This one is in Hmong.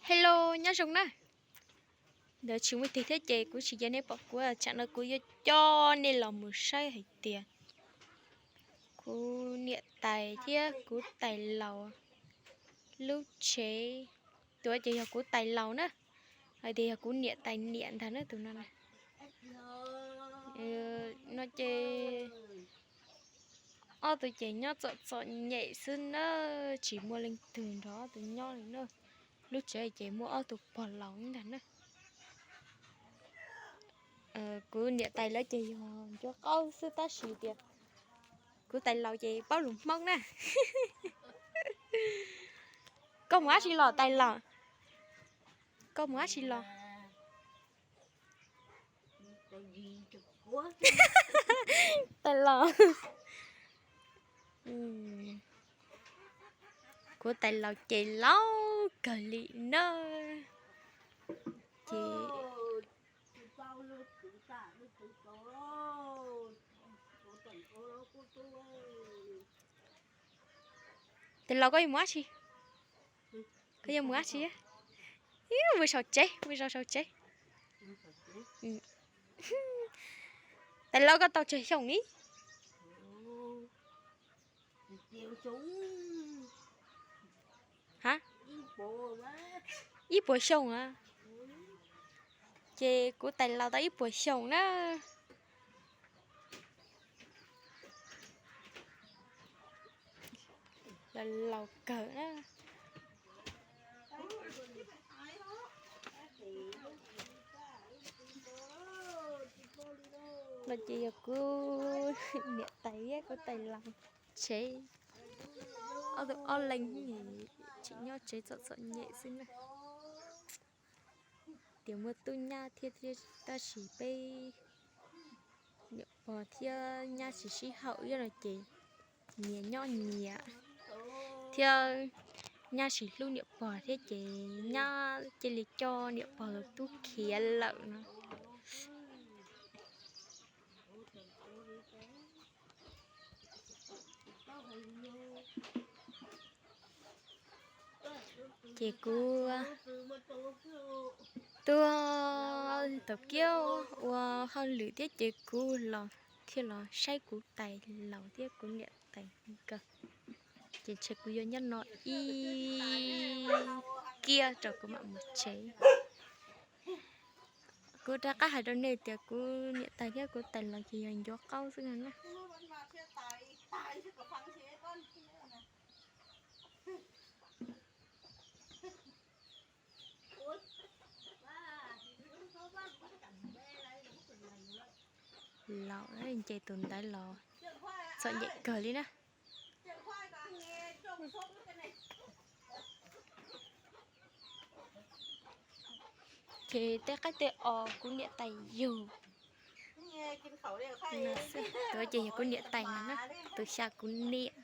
Hello, nyob zoo na. Ntawd tsis muaj twg thiab ces kuv tsis cia nej pom kuv, tsam no kuv yuav coj nej los mus saib hais tias kuv niam tais thiab kuv tais laus lub tsev. Tus ces yog kuv tais laus na, hais tias yog kuv niam tais niam ntag na tus no. No ces ob tug ces nyob txom txom nyem xwb na, tsis muaj leej twg nrog ob tug nyob li na. Lub tsev ces muaj ob tug pog laus ntag na. Kuv niam tais lawv ces yog ncuav qaub xwb tab sis tias kuv tais laus ces paub lus Hmoob na. Koj mus dab tsi los tais laus? Koj mus dab tsi los? Tais laus, kuv tais laus ces laus kawg li na. Ces tais laus koj yuav mus dab tsi? Koj yuav mus dab tsi? Mus saum tsev, mus zov saum tsev. Tais laus koj tau tsawg xyoo ni? Ha, ib puas xyoo a. Ces kuv tais laus tau ib puas xyoo na. Laus kawg na. No ces yog kuv niam tais thiab kuv tais laus tsev. Ob tug ob leeg tseem nyob tsev txom txom nyem xwb na. Tias muaj tub nyab thiab tab sis peb niam pog thiab nyab tsis sib haum thiab no ces nyias nyob nyias thiab, nyab tsis hlub niam pog thiab ces nyab cia li coj niam pog tus tub khiav lawm no. Ces kuv tuaj tau kiab ua hauj lwm thiab ces kuv los thiaj los saib kuv tais laus thiab kuv niam tais nkawd. Ces ntshe kuv yuav nyob no ib kiab rau kuv mam mus tsev. Kuv rov qab hais rau nej tias kuv niam tais thiab kuv tais laus ces yog ncuav qaub xwb no na. Laus nce tus ntawd los txom nyem kawg li na. Ces tej qaib tej os kuv niam tais yug. Tus ces yog kuv niam tais no na, tus xya kuv niam.